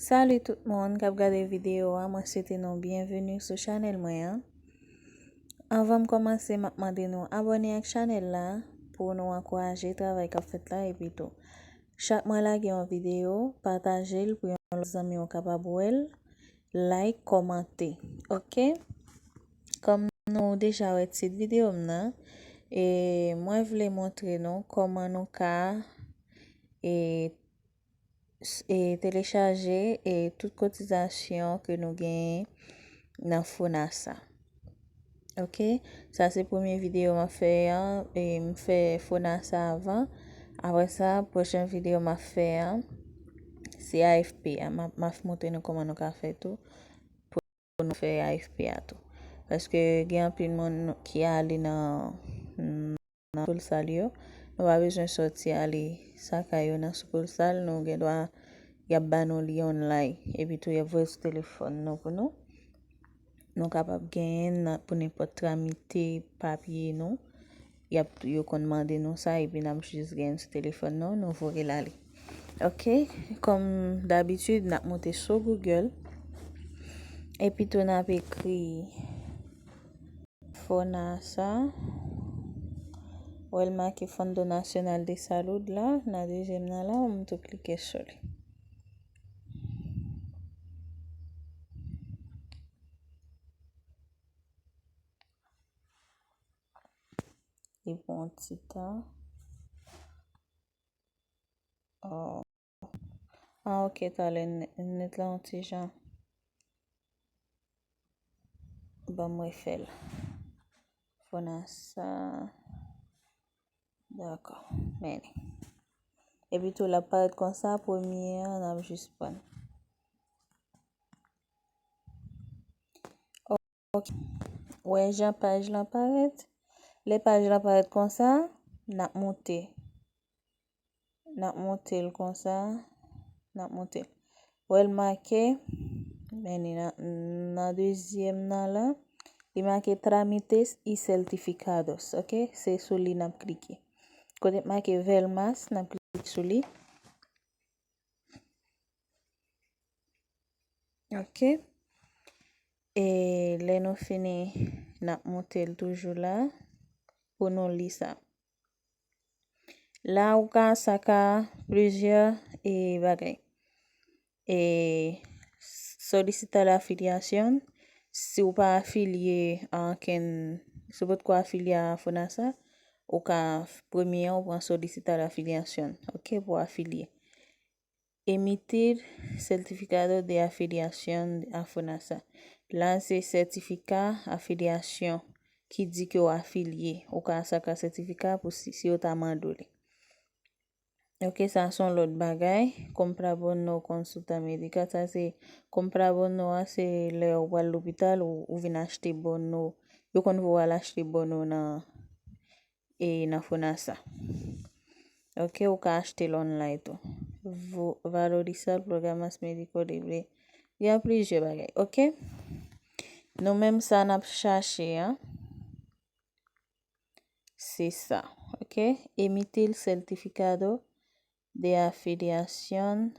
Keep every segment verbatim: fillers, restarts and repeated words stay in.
Salut tout moun k ap gade videyo a, mwen swete nou byenveni sou chanèl mwen an. Anvan m kòmanse, m ap mande nou abòne ak chanèl la pou nou ankouraje travay k ap fèt la, epi tou, chak mwen lage yon videyo, pataje l pou yon lòt zanmi w kapab wè l, like, kòmante. Oke? Kòm nou deja wè tit videyo m nan, e mwen vle montre nou kòman nou ka, e, s- e, telechaje, e, tout kotizasyon ke nou genyen nan Fonasa. Oke? Sa se premye videyo m ap fè an, e m fè Fonasa avan. Apre sa, pwochen videyo m ap fè an, se A F P a. M ap, m ap montre nou kòman nou ka fè tou pou nou fè A F P a tou. Paske gen anpil moun ki ale nan, nan Soulsal yo. Nou pa bezwen sòti ale sa kay yo nan Soulsal. Nou gen dwa, y ap ba nou li online. Epi tou, y ap voye sou telefòn nou pou nou. Nou kapab genyen l nan, pou nenpòt tramite papye nou. Y ap, yo konn mande nou sa, epi n ap jis genyen l sou telefòn nou, nou voye l ale. Oke, kòm dabitid, n ap moute sou Google. Epi tou, n ap ekri Fonasa. Ou wè l make Fondo Nacional de Salud la, nan dezyèm nan la, ou tou klike sou li. Li pran yon ti tan. Oh. Ah, ok, talè nèt, nèt la yon ti jan. Ban m refè l. Fonasa. Dakò. Men li. Epi tou, l ap parèt konsa, premye an, n ap jis pran. Ok. Wè jan paj lan parèt. Lè paj lan parèt konsa, n ap moute. N ap moute l konsa. N ap moute l. Wè l make, men li nan, nan dezyèm nan la, li make trámites y certificados, ok? Se sou li n ap klike. Kote k make Velmas, n ap klike sou li. Ok. E lè nou fini, n ap moute l toujou la pou nou li sa. La ou ka saka plizyè, e, bagay. E, solicitar la afiliación, si w pa afilye a ankenn, si w potko afilye a Fonasa, ou ka, premye an, ou pran solicitar la afiliación, ok, pou afilye. Emitir certificado de afiliación a Fonasa. La se sètifika afilyasyon ki di ke w afilye. Ou ka saka sètifika pou si, si yo ta mande w li. Ok, sa se yon lòt bagay. Compra bono consulta médica. Sa se, compra bono a, se lè ou pral lopital, ou, ou vin achte bono. Yo konn voye w al achte bono nan, e nan Fonasa. Ok, ou ka achte l online tou. Vo-, valorizar programas médico libre. Gen plizyè bagay, ok? Nou menm sa n ap chache a, se sa, ok? Emitir certificado de afiliación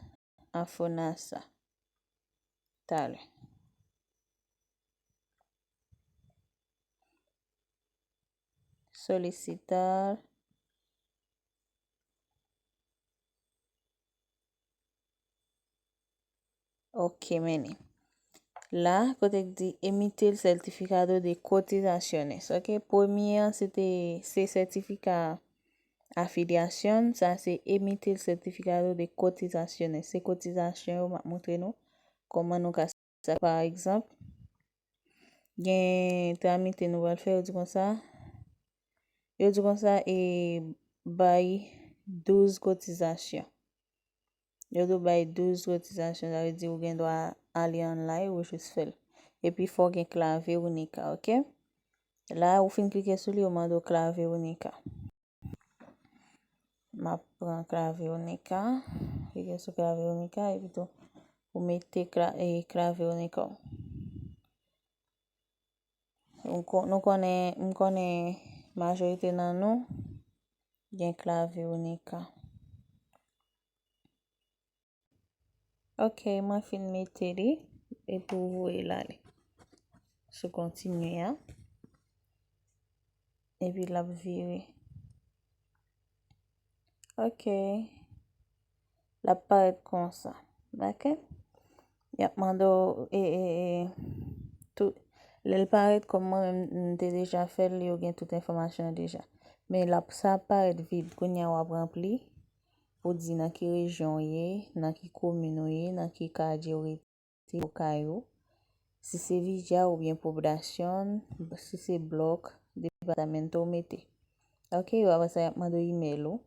a Fonasa. Talè. Solicitar. Ok, men li. La, kote k di emitir certificado de cotizaciones. Ok, premye an, se te, se sètifika afilyasyon. Sa se emitir certificado de cotizaciones. Se kotizasyon yo, m ap montre nou kòman nou ka sa, pa egzanp, gen tramite nou pral fè, yo di konsa, yo di konsa, e bay douz kotizasyon. Yo di w bay douz kotizasyon, sa vle di ou gen dwa ale online ou jis fè l. Epi fò w gen Clave Única, ok? La, ou fin klike sou li, yo mande w Clave Única. M ap pran Clave Única. Klike sou Clave Única, epi tou, ou mete kla-, e, Clave Única w. Nou ko-, nou konnen, m konnen majorite nan nou gen Clave Única. Ok, mwen fin mete li epi w voye l ale sou kontinye a. Epi l ap vire. Ok. L ap parèt konsa. Ok. Y ap mande w, e, e, e, tout. Lè l parèt, kòm mwen menm, m te deja fè l, yo gen tout enfòmasyon an deja. Men l ap, sa ap parèt vid. Kounye a w ap ranpli pou di nan ki rejyon w ye, nan ki komin w ye, nan ki katye w rete, o Kayo, si se villa oubyen población, si se blòk, departamento w mete. Ok, yo apre sa y ap mande w imèl ou,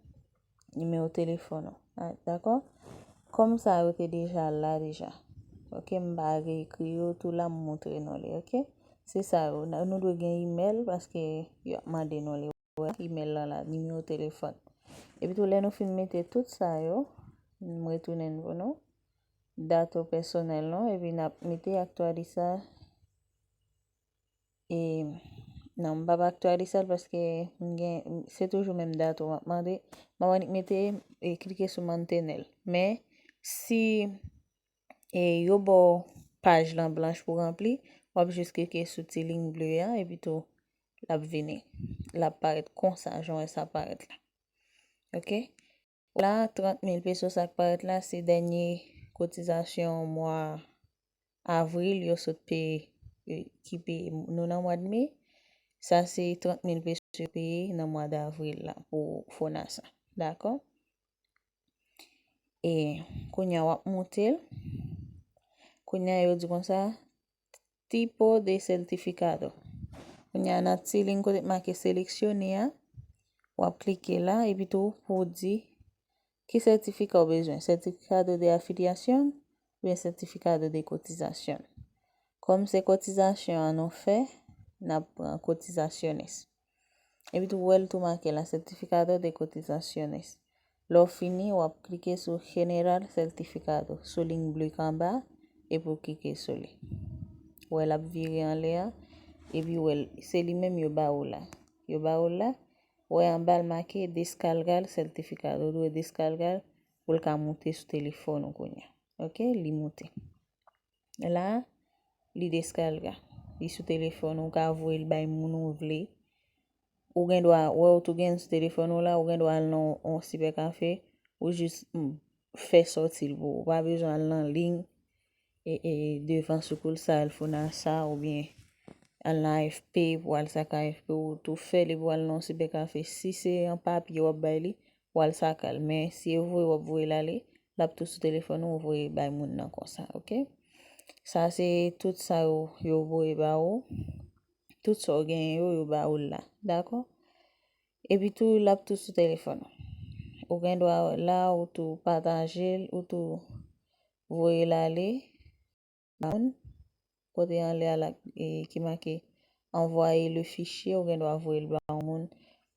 nimewo telefòn ou. Ah, dakò? Kòm sa yo te deja la deja. Ok, m pa reekri yo, tou la m montre nou li, ok? Se sa yo, na- nou dwe gen imèl paske y ap mande nou li. Wè, imèl lan la, nimewo telefòn. Epi tou, lè nou fin mete tout sa yo, m retounen pou nou. Dato pèsonèl nou, epi n ap mete aktualizar. E, non, m p ap aktualize l paske m gen, se toujou menm dato m ap mande. M ap annik mete, e, klike sou mantener. Men, si, e, yo ba w paj lan blanch pou ranpli, w ap jis klike sou ti liy ble a, epi tou, l ap vini. L ap parèt konsa, jan w wè sa parèt la. Ok? La, trant mil peso sa k parèt la, se dènye kotizasyon mwa avril yo sot peye, e, ki peye nou nan mwa de me. Sa se trant mil peso yo peye nan mwa davril la pou FONASA. Dakò? E kounye a w ap moute l. Kounye a yo di konsa, tipo de certificado. Kounye a nan ti liy kote k make seleksyone a, w ap klike la, epi tou pou w di ki sètifika w bezwen, certificado de afiliación oubyen certificado de cotización. Kòm se kotizasyon an nou fè, n ap pran cotizaciones. Epi tou, w wè l tou make la, certificado de cotizaciones. Lè w fini, w ap klike sou generar certificado, sou liy ble k anba, epi w klike sou li. W wè l ap vire anlè a, epi w wè l, se li menm yo ba ou la. Yo ba ou la, w wè anba l make descargar certificado, ou dwe descargar l pou l ka moute sou telefòn ou kounye a. Ok, li moute. La, li descarga. Li sou telefòn ou, ou ka voye l bay moun ou vle. Ou gen dwa, wè ou tou gen sou telefòn ou la, ou gen dwa al nan yon sibè kafe, ou jis, mm, fè sòti l pou ou. Ou pa bezwen al nan liy, e, e, devan Sucursal FONASA oubyen al nan A F P pou al sa k A F P, ou tou fè l epi w al nan yon sibè kafe. Si se an papye w ap bay li, w al sa k al. Men si e voye w ap voye l ale, l ap tou sou telefòn ou, ou voye bay moun nan konsa, ok? Sa se tout sa yo, yo voye ba ou. Tout sa w genyen yo, yo ba ou l la. Dakò? Epi tou, l ap tou sou telefòn ou. Ou gen dwa la, ou tou pataje l, ou tou voye l ale ba moun. Kote anlè a la, e, ki make envoyer le fichier, ou gen dwa voye l ba yon moun,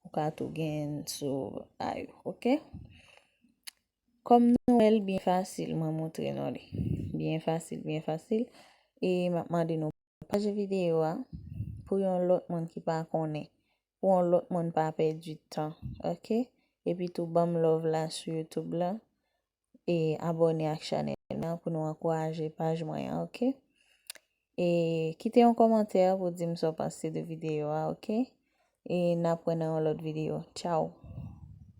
ou ka tou genyen l sou a yo, ok? Kòm nou wè l byen fasil, mwen montre nou li. Byen fasil, byen fasil. E m ap mande nou pataje videyo a pou yon lòt moun ki pa konnen, pou yon lòt moun pa pèdi tan, ok? Epi tou, ban m love la sou YouTube la, e abòne ak chanèl mwen an pou nou ankouraje paj mwen an, ok? E kite yon kòmantè pou di m sa w panse de videyo a, ok? E n ap wè nan yon lòt videyo. Tchao!